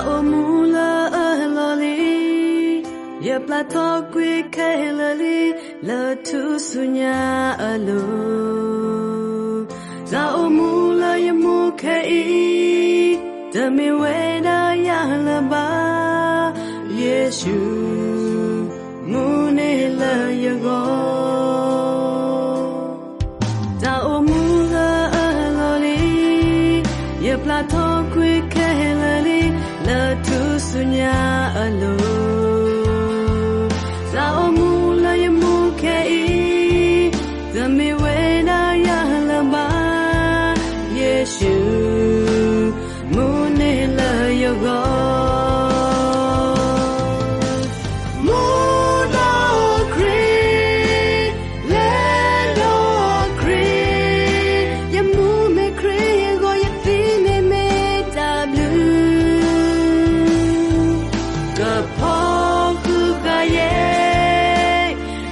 အိၣ်မူလၢအလီၢ်လံ, ယပျၢ်ထီၣ်ကွံာ်ခဲလၢာ်လံ, လၢထူၣ်စုညါအလိၤ, တၢ်အိၣ်မူလၢယမူခဲအံၤ, တမ့ၢ်ဝဲဒၣ်ယၤလၢၤဘၣ်, ယ့ၣ်ၡူး မူန့ၢ်လၢယဂီၢ်. တၢ်အိၣ်မူလၢအလီၢ်လံ, ယပျၢ်ထီၣ်ကွံာ်ခဲလၢာ်လံ, လၢထူၣ်စုညါအလိၤ, တၢ်အိၣ်မူလၢယမူခဲအံၤ, တမ့ၢ်ဝဲဒၣ်ယၤလၢၤဘၣ်, ယ့ၣ်ၡူး မူန့ၢ်လၢယဂီၢ်. မူဒီးခရံာ်, လဲၤဒီးခရံာ်, ယမူမ့ၢ်ခရံာ်အဂီၢ်, ယသံန့ၣ်မ့ၢ်တၢ်ဘျုး, ကဖီၣ်ဃုာ်ဃာ်ယဲ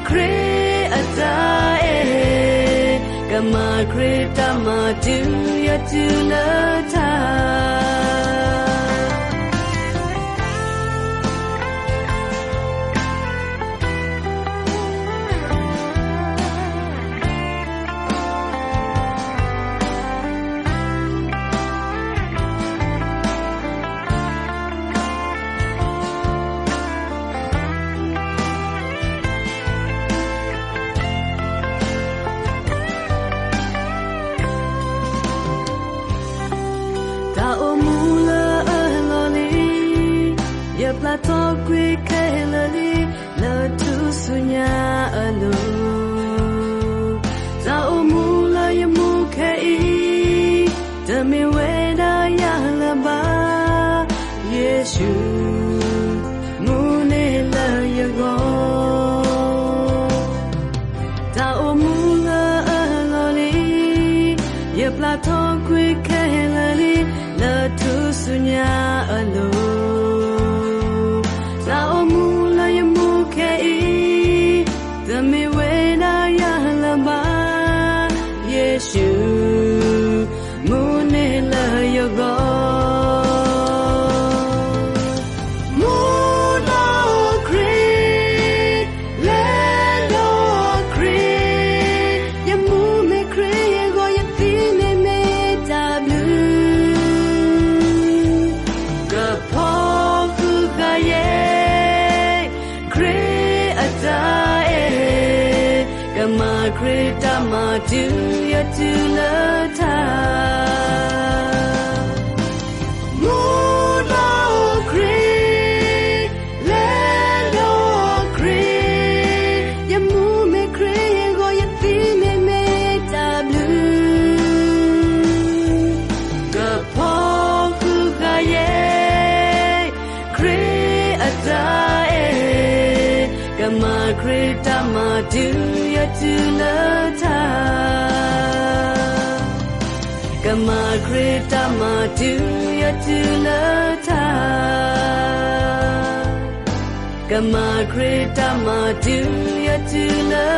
ခရံာ်အတၢ်အဲၣ်, ကမၤခရံာ်တၢ်မၤတုၤယတုၤလၢတၢ် တၢ်အိၣ်မူလၢအလီၢ်လံ, ယပျၢ်ထီၣ်ကွံာ်ခဲလၢာ်လံ, လၢထူၣ်စုညါအလိၤ, တၢ်အိၣ်မူလၢယမူခဲအံၤ, တမ့ၢ်ဝဲဒၣ်ယၤလၢၤဘၣ်, ယ့ၣ်ၡူး မူန့ၢ်လၢယဂီၢ်. တၢ်အိၣ်မူလၢအလီၢ်လံ, ယပျၢ်ထီၣ်ကွံာ်ခဲလၢာ်လံ, လၢထူၣ်စုညါအလိၤ, တၢ်အိၣ်မူလၢယမူခဲအံၤ, တမ့ၢ်ဝဲဒၣ်ယၤလၢၤဘၣ်, ယ့ၣ်ၡူး မူန့ၢ်လၢယဂီၢ်. မူဒီးခရံာ်, လဲၤဒီးခရံာ်, ယမူမ့ၢ်ခရံာ်အဂီၢ်, ယသံန့ၣ်မ့ၢ်တၢ်ဘျုး, ကဖီၣ်ဃုာ်ဃာ်ယဲ ခရံာ်အတၢ်အဲၣ်, ကမၤခရံာ်တၢ်မၤတုၤယတုၤလၢတၢ် မူဒီးခရံာ်, လဲၤဒီးခရံာ်, ယမူမ့ၢ်ခရံာ်အဂီၢ်, ယသံန့ၣ်မ့ၢ်တၢ်ဘျုး, ကဖီၣ်ဃုာ်ဃာ်ယဲ ခရံာ်အတၢ်အဲၣ်, ကမၤခရံာ်တၢ်မၤတုၤယတုၤလၢတၢ် ကမၤခရံာ်တၢ်မၤတုၤယတုၤလၢတၢ်, ကမၤခရံာ်တၢ်မၤတုၤယတုၤလၢ